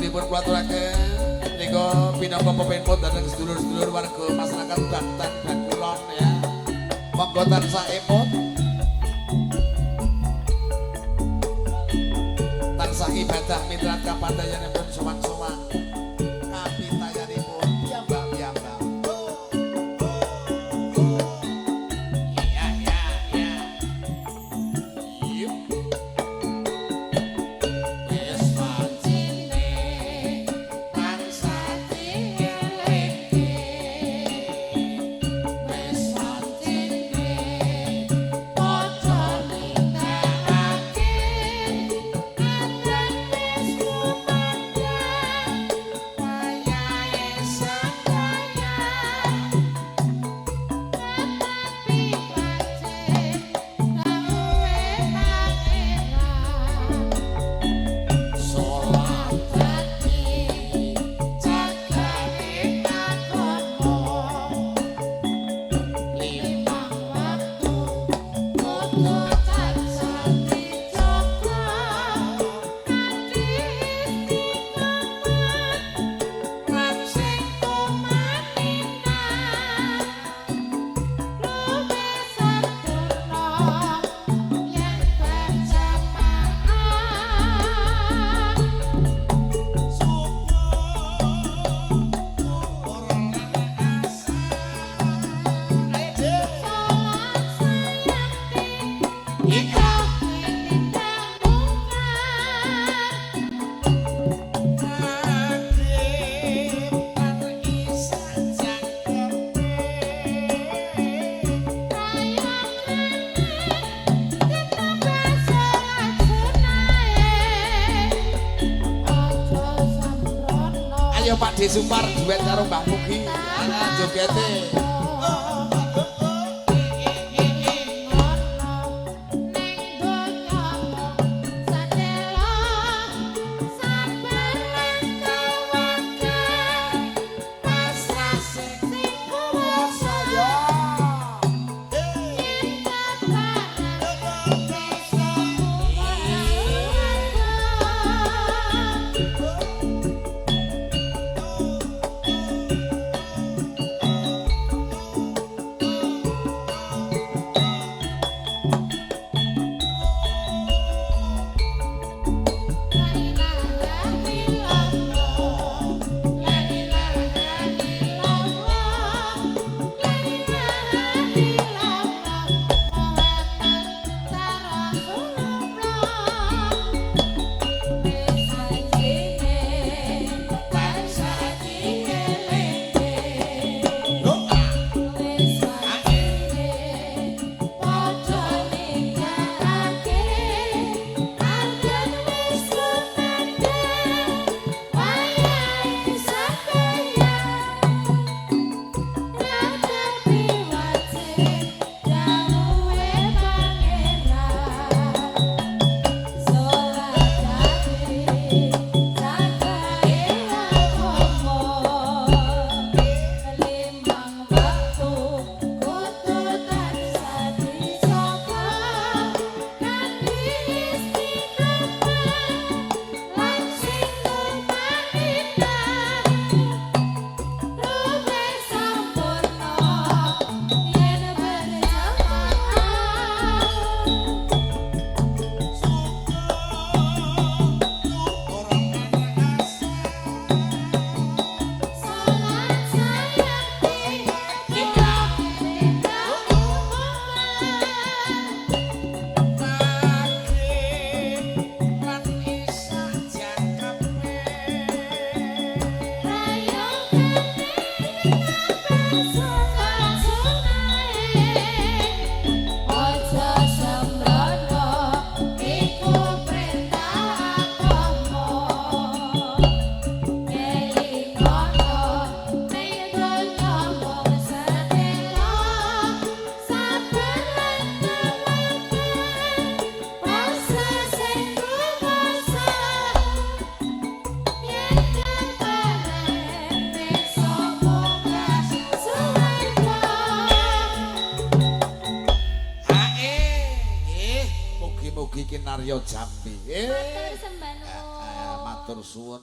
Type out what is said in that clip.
dipun kula aturaken menika pinangka pepempun dhateng sedulur-sedulur warga masyarakat Bantan Bakulon ya. Monggo tansah emut, tansah ibadah mitrat kapandayanipun sowan-sowan kapitayanipun piyambak-piyambak. Iya iya iya. Yup. Wis wancine tansah dielingke, wis wancine padha nindakake adat wis kumandhang wayahe sembayang tetapi wajib dawuhe Pangeran. Salat dadi jagane agama, limang waktu kudu tansah dijaga kanthi istiqomah lan sing tumaninah luwih sampurna yen berjamaah. Salat sayakti iku tindak mungkar. Maghrib lan Isya jangkepe. Prayogane ditambah salat sunahe. Aja sembrono. Ayo Pak D Supar duet karo Mbah Mugi. Ana jogete. Ning donya mung sedelo, sabar lan tawakal, pasrah sing kuwasa yen kepareng bisa munggah swarga. La ilaha illallah, la ilaha illallah, la ilaha illallah, Muhammad Rasulullah. Wis wancine tansah dielingke, wis wancine padha nindakake adat wis kumandhang wayahe sembayang tetapi wajib dawuhe Pangeran. Salat dadi jagane agama, limang waktu kudu tansah dijaga kanthi istiqomah lan sing tumaninah luwih sampurna yen berjamaah. Salat sayakti iku tindak mungkar. Maghrib lan Isya jangkepe. Prayogane ditambah salat sunahe. Aja sembrono iku perintah agama. Elingono ning donya mung sedelo, sabar lan tawakal, pasrah sing kuwasa yen kepareng bisa munggah swarga. Hae. Nggih, mugi-mugi kinarya jambi. Matur sembah nuwun. Matur suwun.